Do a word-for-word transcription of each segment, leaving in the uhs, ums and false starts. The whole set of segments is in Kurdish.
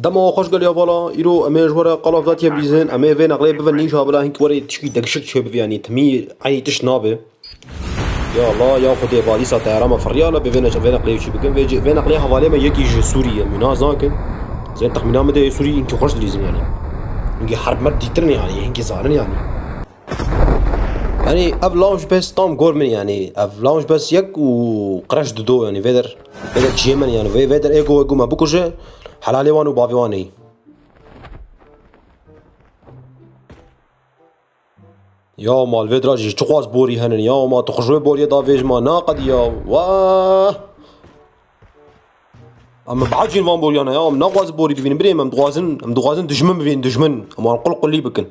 Dema we xweş gelî hevala, îro em ê ji we re Call of Duty bidîzin, em ê vê neqlê bivin nîja bila hinkî were tişkî degişik çêbibe, yanî timî eynî tişt nabe. Ya Allah, ya Xwedê, va dîsa teyara me firiya, la bê vê neç-, vê neqlê çî bikin. Vê cê-, vê neqlê hevalê me yekî ji Sûrî ye, min nas nakin. Zên texmîna min de yê Sûrî hinkî xweş dilîzin yanî. Hinkî herb merb dîtir ne yanî, hinkî zanin yanî. Yanî ev launch bes tam gor min yanî. Ev launch bes yek û qreş dido yanî vê der. Vê der çiyê min yanî. Vê, vê der ê go, ê go me bikuje. Helalê wan û bavê wan ê. Ya mal vê dira jî çiqas borî henin ya, ma tu xwe ji wê boriyê davêj ma naqedî ya. Wah! Em behecîn van boriyana ya, em naxwazin borî bivînin. Birê me, em dixwazin, em dixwazin dijmin bivînin, dijmin. Em wan qul qulî bikin.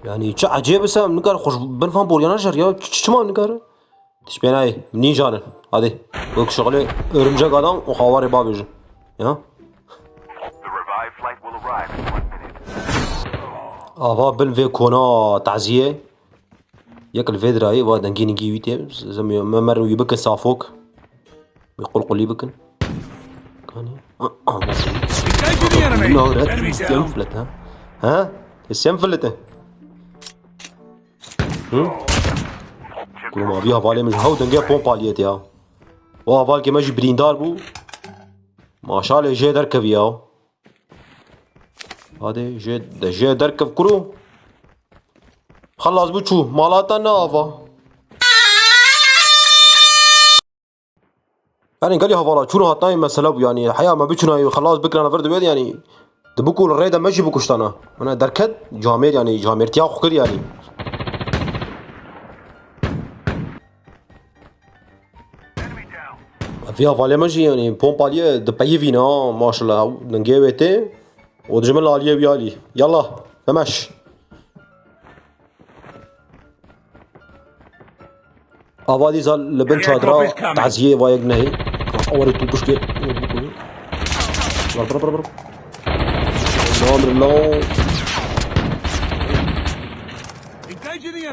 Yanî çi ecêb e, em nikare xwe ji bin van boriyana jer ya. Çi, çi, çima nikare? Tişt pê nayê, nîjanin. Hadi. Wek şixulê örümcek adam û xawarê bavêjin. Ya? The revived flight will arrive in one minute. Ava bin vê kona taziyê. Yek li vê dirayê, va dengê ningî wî tê. Zem me merin wî bikin safok. Wî qulqulî bikin. Kanî? Ah, ah, Engaging the enemy. Enemy down. Enemy down. Filet, ha? Ha? Sen filet. Hı? Kurma, vî hevalê min ji hew dengê pompaliyê tê ya. O hevalkê me jî birîndar bû. Maşalê jê derkevî ya. Hadi jê de, jê derkev kuro. Xelas bû çû. Mala te ne ava. Yanî gelî hevala çûn hatnayê mesele bû, yanî heya me biçûnayê xelas bikirana vir divê, yanî di bikû li rê de me jî bikuştana. Mine derket camêr, yanî camêrtiya xwe kir yanî. Vî hevalê me jî yanî pompaliyê dipeyivîne ha, maşallah, dengê wê tê. Û dijmin li aliyê wî alî. Yallah, memeş. Ava dîsa li bin çadira taziyê va yek nehê. Awarê tu piştê. Bar, bar, bar, bar. Namir law.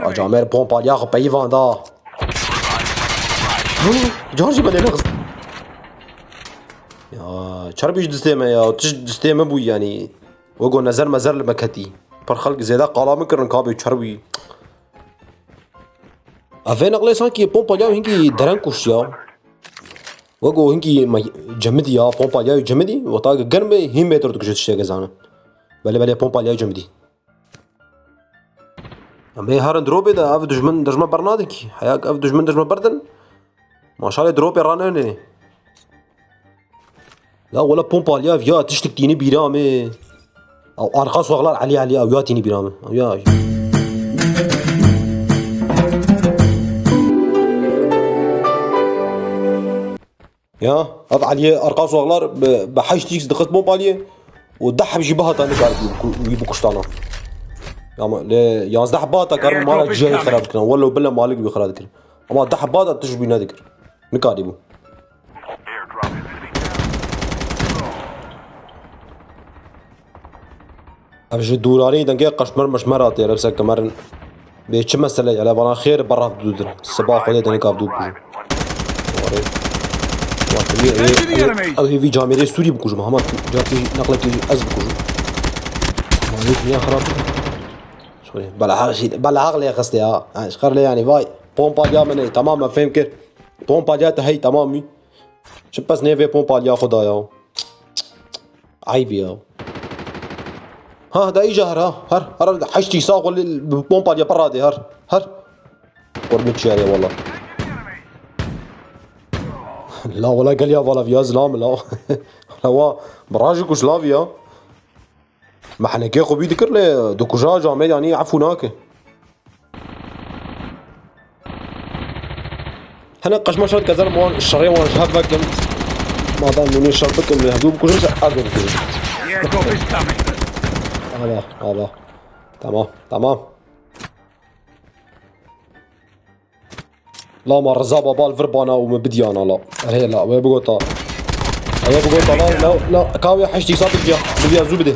Acamer pompalya xwe peyivanda. Hı, car jî belê nexist. Ya, çerb jî distê me ya, tişt distê me bû yanî. Wego nezer mezer li me ketî. Pir xelk zêde qala min kirin ka bê çerwî. Ev vê neqlê sankî pompalya hinkî dereng kuşt ya. Wego hinkî me-, cemidî ya, pompalya cemidî. Wexta germ bê hîn metre dikuje tişteke zanin. Belê belê pompalya cemidî. Em ê herin dropê de ev dijmin dijme bernadin kî. Heya ev dijmin dijme berdin. Maşalê dropê ranenê. Ya wela pompalya ya tiştik tîni bîra me. Ew arka soxlar Elî Elî ew ya tîni bîra me. Ew ya. Ya, ev Eliyê arka soxlar bi, bi heşt X dixist pompaliyê û deh heb jî bihata nikaribû ku-, wî bikuştana. Ya ma, lê yanzdeh bihata karibû mala ciyayê xirab dikirin. Welo bile malik wî xirab dikirin. Ama deh bihata tişt wî nedikir. Nikarîbû. Ev ji dûranî dengê qeşmer meşmer hatî, ev se kemerin. Bê çi mesele ye? Ele vana xêr beraf dû dir. Siba Xwedê dengê kav dû bikujim. Warê. Wa tu yê, ew, ew, ew hêvî camêrê Sûrî bikujim. Hema tu, carkê jî, neqlekê jî ez bikujim. Ma yê dinya xirab bikir. Sorry. Bela heq jî, bela heq lê xiste ya. Ha, ji xer lê yanî vay. Pompalya min ê. Tamam, me fêm kir. Pompalya te hey, tamam mî. Çi pes nê vê pompalya xwe da ya. Eyb ya. Ha, da îca her ha. Her, her, heştî sax ol bi pompalya pir radê her. Her. Qurbi çiyarê wala. La wala gel ya wala viya zilam la. La wa, bi rajî kuş la viya. Me henekê xwe bî dikir lê dikuja camê yanî efû nake. Hene qeşma şer dike, zer wan şerê wan ji hev vekin. Madem hûn ê şer bikin, wê hevdû bikujin, ez ê bikujim. Ava, ava. Tamam, tamam. La ma Rıza Baba li vir bana û min bidiyana la. Erê la, wê bigota. Wê bigota la, la, la, ka wê heştî sat bidiya. Bidiya zû bidê.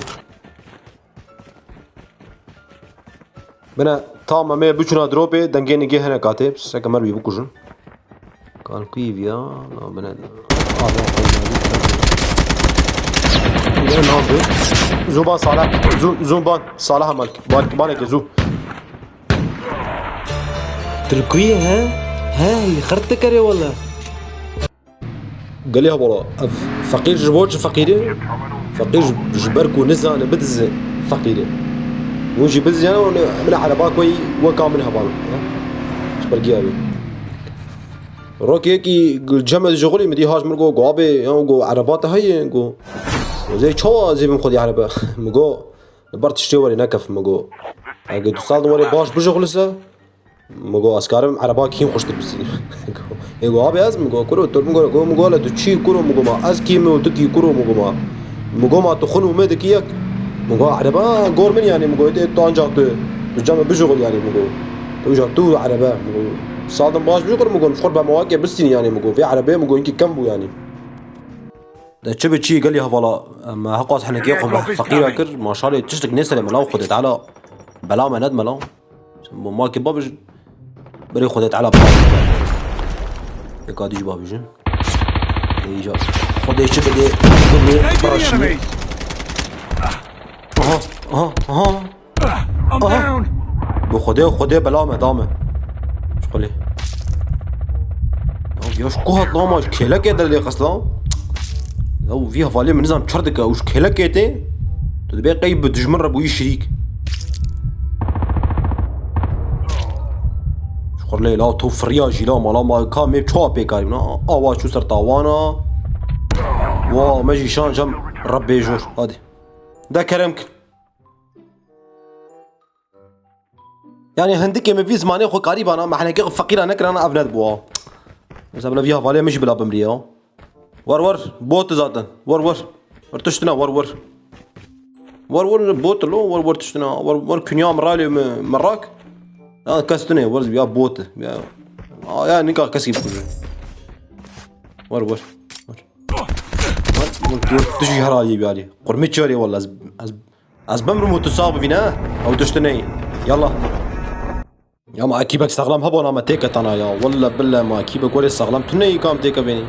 Bine, tam em ê biçûna dropê, dengê nigê hene katê, seke mer wî bikujin. Kan kuî viya, na bine. Ava, ava, ava. Navê. Zû ban Salih. Zû, zû ban. Salih Malk. Ban, baneke zû. Tirkî he? He, xert dikerê wele. Gelê hevala, ev feqîr ji bo çi feqîr e? Feqîr ji, ji ber ku nizane bidize feqîr e. Hûn jî biziyane û ne, min ereba ku weka min heval. Ji ber giya wê. Rokekî cem ez jixulî min dî haş min got, "Go abê, ya go ereba te heye?" Go, "Zê çawa ez ê bim xwedî erebe?" Min go, "Li ber tiştê werê nekef," min go. "Eger tu sal din werê baş bijixulise, min go, ez karim ereba kîm xweştir bisînim." Ê go, "Abê ez," min go, "Kuro, tu min go, go," min go, "Le tu çî kuro?" Min go, "Ma ez kî me û tu kî kuro?" Min go, "Ma." Min go, "Ma tu xwin û me dikî yek?" Min go, "Ereba gor min yanî," min go, "Tê tu ancak tu, tu cem me bijixul yanî," min go. "Tu ja tu erebe," min go. "Sal din baş bijixul," min go, "Xwir be mawakê bistînî yanî," min go. "Vê erebê," min go, "hinkî kem bû yanî." De çi bi çi gelî hevala, em heqas henekê xwe me feqîra kir, maşalê tiştek nêsere mela û Xwedê Teala bela me ned mela. Bo makê babij, berê Xwedê Teala bela. Eka dî jî babijin. Ê îja Xwedê çi bidê, bidê, biraşî. Aha, aha, aha. I'm down. Bi Xwedê, Xwedê bela me da me. Çiqulê. Ya, ya ji ku hat la ma, ji kêlekê derê qesla. Ya vî hevalê min nizam çir dike, û ji kêlekê tê. Tu dibê qey bi dijmin re bûyî şirîk. Çiqulê la tu firiya jî la mala ma ka me çawa pêkarî na. Awa çû ser tawana. Wa me jî şan cem Rebbê jor. Hadi. De kerem kir. Yani hindikê min vî zimanê xwe karîbana, me henekê xwe feqîra nekirana, ev nedibû. Mesela bila vî hevalê min jî bila bimrî ya. Wer wer, bot zaten. Wer wer. Wer tiştina, wer wer. Wer wer bot lo, wer wer tiştina. Wer wer kunya min ralê min, min rak. Ya kes tune, wer ya bot. Ya. Ya nika kes gibi kujun. Wer wer. Wer. Wer wer, tu jî her alî bir alî. Qurmê çarê walla ez, ez Ez bimrim û tu sax bibî ne? Ew tişt neyê. Yallah. Ya ma ekîbek saxlam hebona me têketana ya. Welle bille ma ekîbek werê saxlam tu neyî kam têkevênî.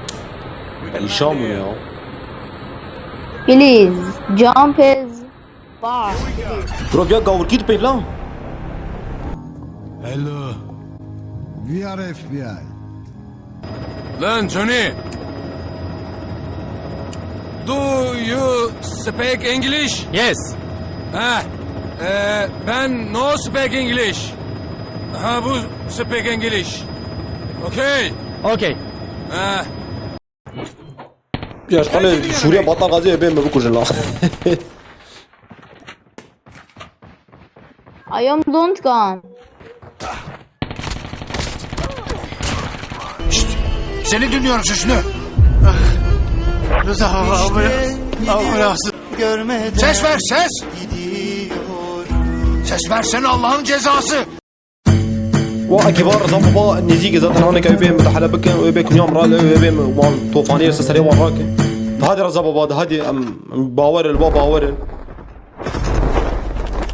Perîşan bûne ya. Please, jump is bar, please. Bro, ya gawurkî tu pêvla? Hello. We are F B I. Lan Johnny. Do you speak English? Yes. Ha, e, ben no speak English. Ha, bu speak English. Okay. Okay. Ha. Ya ji xalê Sûriye batal gazê bê me bikujin la. I am don't gun. Şşt! Seni dinliyorum, sesini. Rıza baba, abi. Abi, abi. Ses ver, ses! Ses versene Allah'ın cezası! Wa ekîba Reza Baba nêzîkî zaten hanek ew bê mudahale bikin, ew bê kunyam rale, ew bê wan tofaniyê ser serê wan rakin. Hadi Reza Baba, hadi em, em bawer in, ba bawer in.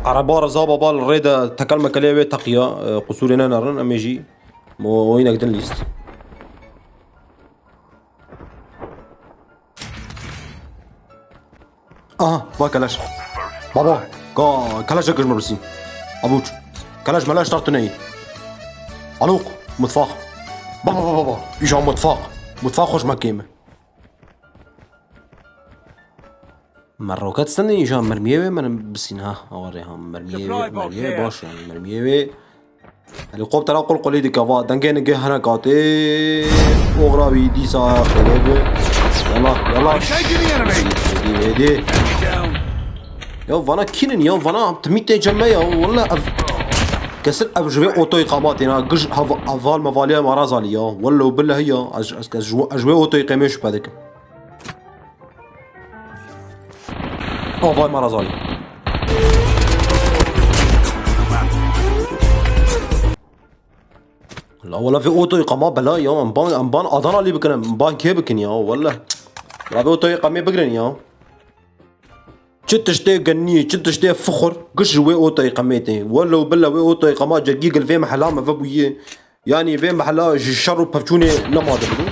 Ereba Reza Baba li rê de tekel mekelê wê teqiya, e, qusûrê nenerin, em ê jî mo oynek din lîst. Aha, va keleş. Baba, ka keleş kir mi bisî. Abuç. Keleş meleş tar tu neyî. Alok, mutfak. Baba, baba, baba. Îja mutfak. Mutfak hoş mekê mi. Me roket sendê îja mermiyê wê me bisîn ha. Awa rê ha mermiyê wê, mermiyê wê baş yani mermiyê wê. Helîkoptera qulqulî dike va dengê nigê hene katê. Oxra wî dîsa xelê bi. Yala, yala. Hêdî, hêdî. Ya vana kînin ya, vana timî tê cem me ya. Walla ev kesin ev ji vê otoyê qama têna. Giş hev-, heval mevaliya me razalî ya. Walla û billahi ya. Ez, ez, ez ji wê, ez ji wê otoyê qêmê şüphe dikim. Avay me razalî. La wala vê otoyê qama bela ya, em ban, em ban Adana lê bikin, em ban kê bikin ya, wala. La vê otoyê qamê bigirin ya. Çi tiştê geniyê, çi tiştê fixur, giş ji wê otoyê qamê tê. Wala û bila wê otoyê qama cegî gil vê mehela me vebûye. Yanî vê mehela ji şer û pevçûnê nema dibû.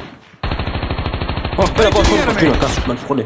Ah, bera baş û pevçûna ka, ben fixulê.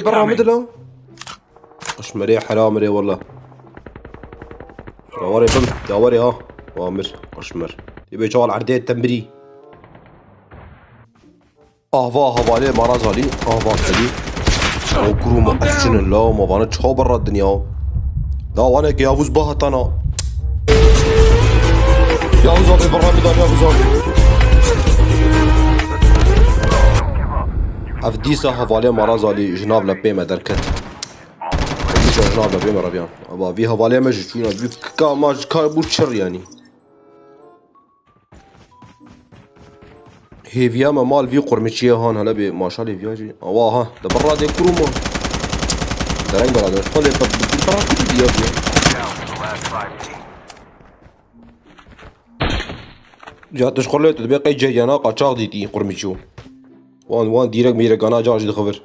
Ê, berra min dila. Qişmerê heram rê walla. Ya warê bim, ya warê ha. Wa mir, qişmer. Ê bê çawa li erdê te mirî. Ahva havalê Maraz Alî, ahva Alî. O kuruma, ev çin in la, ma vana çawa berra dinya. Da wane ke Yavuz bahatana. Yavuz abi, berra min da, Yavuz abi. Ev dîsa havalê Maraz Alî ji nav lepê me derket. Dîsa ji nav lepê me reviyan. Ava vî havalê me ji çûna, vî ka ma ji ka bû çir yanî. Hêviya me mal vî qurmiçiyê han hele bê maşalê viya jî. Awa ha, de birra dê kuruma. Dereng bera de. Xolê pe, bera kutu diya diya. Ya tu ji xolê tu dibê qey ceryana qaçax dîtî qurmiçiyo. Wan, wan dîrek mîrek gana ca jî dixivir.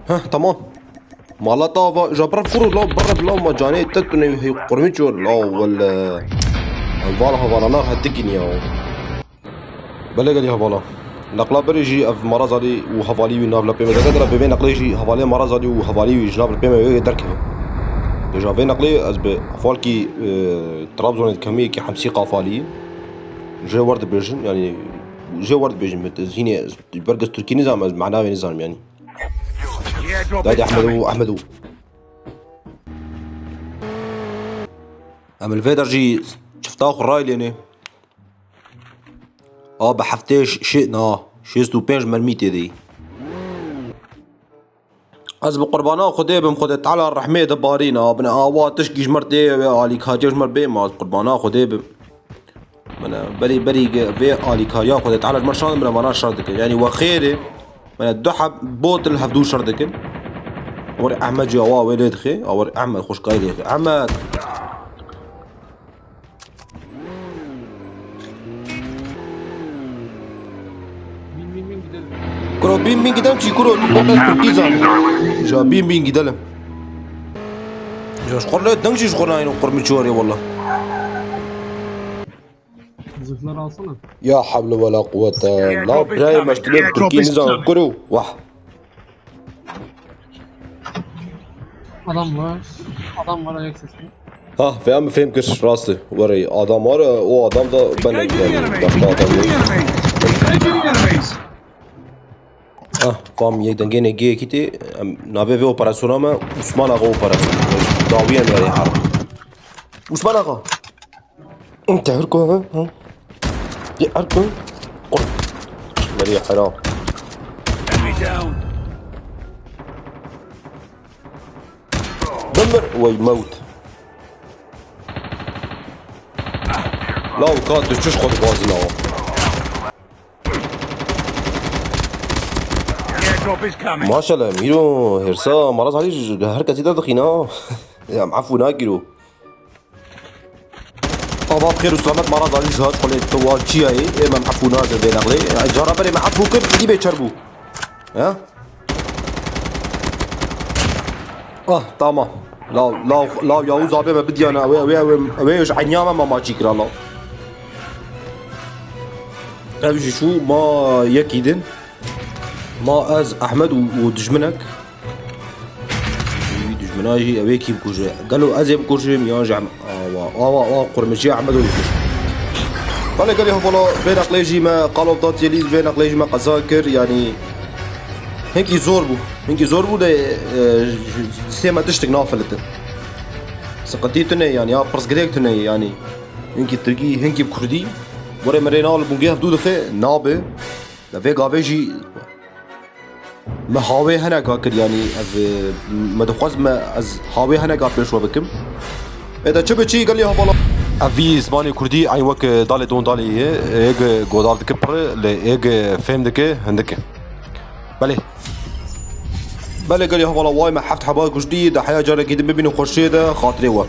Heh, tamam. Mala tava, ja bira furu la, bira la ma canê te tune hey qurmiço la wele. Vala havala na hetikin ya. Belê gelî hevala. Neqla berê jî ev Maraz Alî û hevalî wî nav lepê me deke dira, bi vê neqlê jî hevalê Maraz Alî û hevalî wî ji nav lepê me wê derkeve. Deja vê neqlê ez bi falkî, e, Trabzonê dikemî ki hemsî qafalî. Jê wer dibêjin, yanî jê wer dibêjin, min ez hînê, ez ber ez Tirkî nizam, ez mana wê nizam yanî. Dayê Ehmed û Ehmed û. Em li vê der jî çifta xwe raylênê. A bi heftê ş-, şê-, na, şêst û pênc mermî tê de. Ez bi qurbana Xwedê bim, Xwedê Teala rehmê de barîna, bin awa tişkî ji mir tê, wê alîkariya ji mir bê, ma ez qurbana Xwedê bim. Mene berî, berî ge-, vê alîkariya Xwedê Teala ji mir şand, mene vana şer dike. Yanî we xêrê, mene du heb bot li hevdû şer dikin. Wer Ehmed jî awa wê lê dixê, a wer Ehmed xweşkayî lê dixê. Ehmed! Bin, bin, bin gidelim. Kuro, bin, bin gidelim çi kuro? Tu bak ez Türkî zanim. Ja bin, bin gidelim. Ja ji xwe le deng jî ji xwe nayên o qurmi çorê wala. Zırhları alsana. Ya havle wala kuvvete. La birayê me ji dilê Türkî nizan kuro. Wah. Adam var. Adam var, ayak sesi. Ha, feham fehim kir, rast e. Were adam var, o adam da ben de yani başka adam yok. Ah, fam yek dengê ne gê kitê, em, navê vê operasyona me Usman Axa operasyon. Dawiyê me rê har. Usman Axa. Te hir ku, ha? Ha? Ye hir ku. Oy. Merî hera. Enemy down. Bimir, wey mewt. Law ka tu çiş xwe dixwazin awa. Airdrop is coming. Maşallah, Mîro, hêrsa, Maraz Alî ji her kesî derdixîne ha. Ya, em efû nakiro. Ava bi xêr û selamet, Maraz Alî ji hat xwelê tu wa çiyayê, ê me em efû nakin vê nexlê. Ya, cara berê me efû kir, îdî bê çer bû. Ya? Ah, tamam. Law, law, law, Yavuz abê me bidiyana, ew ê, ew ê, ew ê, ew ê ji enya me mamaçî kira, law. Ev jî çû, ma yekî din. Ma ez, Ehmed û, û dijminek. Wî dijmina jî ew ê kî bikuje? Gelo ez ê bikujim yan jî Em-, awa, awa, awa qurmiciya Ehmed û dikuje. Belê gelî hevala vê neqlê jî me Call of Duty Elite vê neqlê jî me qeza kir, yanî hinkî zor bû. Hinkî zor bû de, e, sê me tiştik nafilitin. Siqitî tune yanî, ya pirsgirêk tune yanî. Hinkî tirkî, hinkî bi kurdî. Were min rê nal bûngê hevdû dixe, nabe. Li vê gavê jî me hawê heneka kir, yanî ev, e, me dixwest me ez hawê heneka pêşwe bikim. Ê de çi biçî gelî hevala. Ev vî zimanê kurdî eyn wek, e, dalê don dalê ye. Êg godar dike pir, lê êg fêm dike hindik e. Belê. Belê gelî hevala, way me heft heba kuştî, de heya carekî din bibînin xweşiyê de xatirê we.